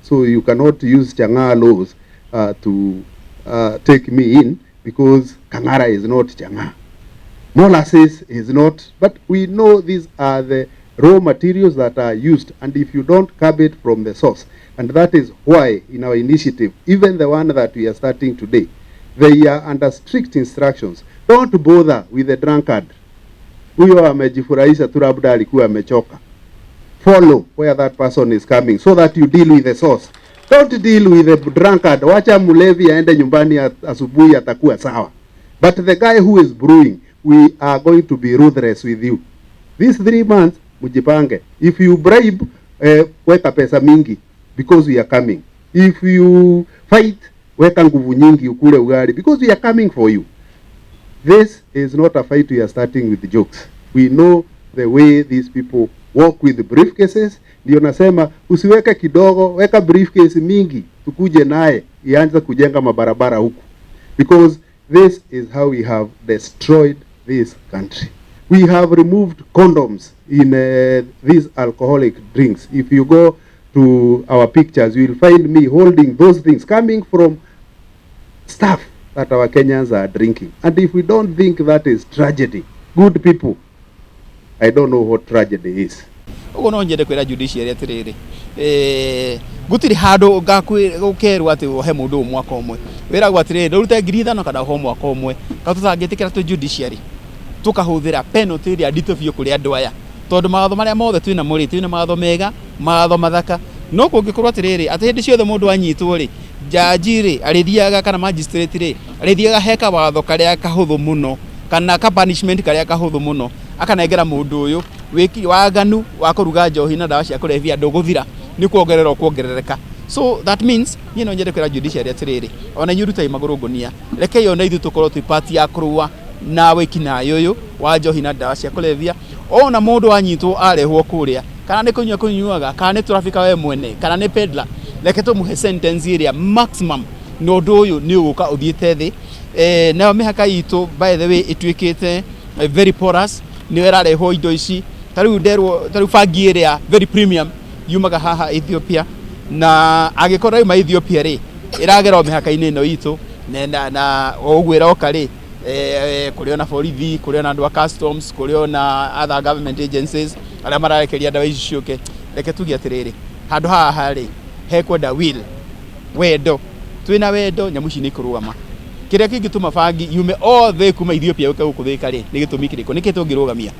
So you cannot use Chang'aa laws to take me in because Kang'ara is not Chang'aa. Molasses is not, but we know these are the raw materials that are used, and if you don't curb it from the source, and that is why in our initiative, even the one that we are starting today, they are under strict instructions. Don't bother with the drunkard. Huyo amejifurahisha tu, labda alikuwa amechoka. Follow where that person is coming so that you deal with the source. Don't deal with the drunkard. Wacha mlevi aende nyumbani asubuhi atakuwa sawa. But the guy who is brewing, we are going to be ruthless with you. These 3 months, mjipange. If you bribe, weka pesa mingi because we are coming. If you fight, weka nguvu nyingi ukule ugali because we are coming for you. This is not a fight we are starting with jokes. We know the way these people walk with briefcases. Ndio nasema usiweke kidogo, weka briefcase mingi, tukuje naye ianze kujenga mabarabara huku, because this is how we have destroyed this country. We have removed condoms in these alcoholic drinks. If you go to our pictures, you will find me holding those things coming from stuff that our Kenyans are drinking. And if we don't think that is tragedy, good people, I don't know what tragedy is. Ũguo no nyende kwĩra judiciary atĩrĩrĩ, gũtirĩ handũ ũkerwo atĩ wohe mũndũ ũyũ mwaka ũmwe. Wĩragwo atĩrĩrĩ, ndũrute 5,000 kana wohwo mwaka ũmwe. Ka tũtangĩtĩkĩra twĩ judiciary tũkahũthĩra penalty ĩrĩa nditũ biũ kũrĩ andũ aya, tondũ mawatho marĩa mothe twĩnamo rĩ, twĩna mawatho mega, mawatho mathaka, no kũngĩkorwo atĩrĩrĩ, atĩ hĩndĩ ciothe mũndũ anyitwo rĩ, jaji rĩ arĩthiaga kana magistrate rĩ arĩthiaga he kawatho karĩa kahũthũ mũno kana ka punishment karĩa kahũthũ mũno akanengera mũndũ ũyũ, wĩki waganu wa kũruga njohi na ndawa cia kũrebia ndũgũthira, nĩ kuongerera ũkuongerereka. So that means niĩ no nyende kwĩra judiciary atĩrĩrĩ, ona inyuĩ rutai magũrũ ngũnia, rekei ona ithuĩ tũkorwo twĩ part ya kũrũa na wĩkinaĩ ũyũ wa njohi na ndawa cia kũrebia. Ona mũndũ anyitwo arehwo kũrĩa, kana nĩ kũnyua kũnyuaga, kana nĩ trafficker we mwene, kana nĩ peddler, reke tũmũhe sentence ĩrĩa maximum, na ũndũ ũyũ nĩ ũgũka ũthiĩte thĩ. Nayo mĩhaka itũ, by the way, ĩtuĩkĩte very porous, nĩyo ĩrarehwo indo ici. Ta rĩu nderwo, ta rĩu bangi ĩrĩa very premium yumaga haha Ethiopia, na angĩkorwo yauma Ethiopia rĩ, ĩragera o mĩhaka-inĩ ĩno itũ na o ũguo ĩroka rĩ, kũrĩ ona borithi, kũrĩ ona andũ a customs, kũrĩ ona other government agencies arĩa mararekeria ndawa ici ciũke. Reke tuge atĩrĩrĩ, handũ haha rĩ, hekwenda will, wendo. Twĩna wendo, nyamũ ici nĩ ikũrũgama. Kĩrĩa kĩngĩtũma bangi yume othe kuma Ethiopia yũke gũkũ Thĩka rĩ, nĩ gĩtũmi kĩrĩkũ? Nĩkĩ tũngĩrũgamia?